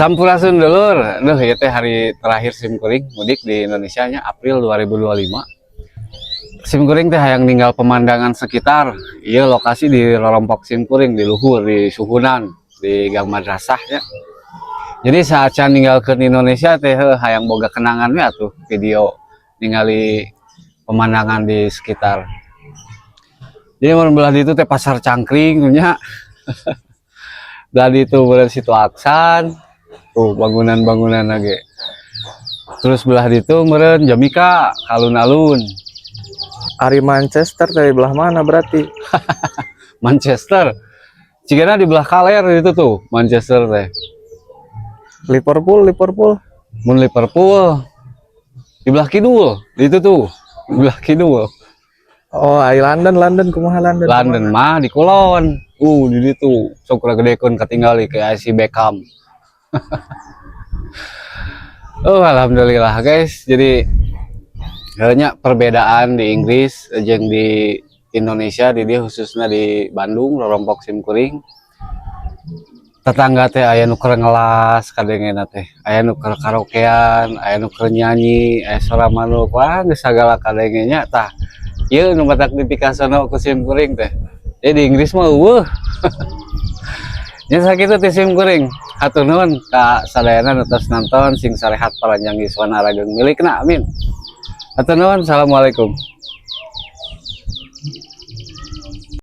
Sampurasun, dulur. Duh, ieu teh hari terakhir sim kuring mudik di Indonesia nya, April 2025. Sim kuring teh hayang ninggal pemandangan sekitar. Ieu lokasi di rorompok sim kuring di luhur, di Suhunan, di Gang Madrasah ya. Jadi saat can ninggalkeun Indonesia teh, heuh, hayang boga kenangan we atuh, video ningali pemandangan di sekitar. Jadi mun belah ditu teh Pasar Cangkring nya. Belah ditu belah Situ Aksan. Tuh bangunan-bangunan lagi. Terus belah ditu meureun Jamika, alun-alun. Ari Manchester dari belah mana berarti? Manchester. Cigana di belah kaler itu tuh Manchester teh. Liverpool, Liverpool. Mun Liverpool di belah kidul, itu tuh di belah kidul. Oh, ari London, London kumaha London? London mah di kulon. Di ditu sok gedekeun katinggali kayak si Beckham. Oh, alhamdulillah, guys. Jadi kayaknya perbedaan di Inggris jeung di Indonesia, di dia khususnya di Bandung, rorompok sim kuring. Tetangga teh aya nu keur ngelas kadengena teh, aya nu keur karaokean, aya nu keur nyanyi, aya suara manuk, wah, geus sagala kadenge nya. Tah, ieu nu matak dipikasono ku sim kuring teh. Jadi di Inggris mah euweuh. Nya sakitu ti sim kuring. Hatur nuhun ka sadayana nu tos nonton, sing sarehat, paranjang yuswana, ageng milikna, amin. Hatur nuhun, assalamualaikum.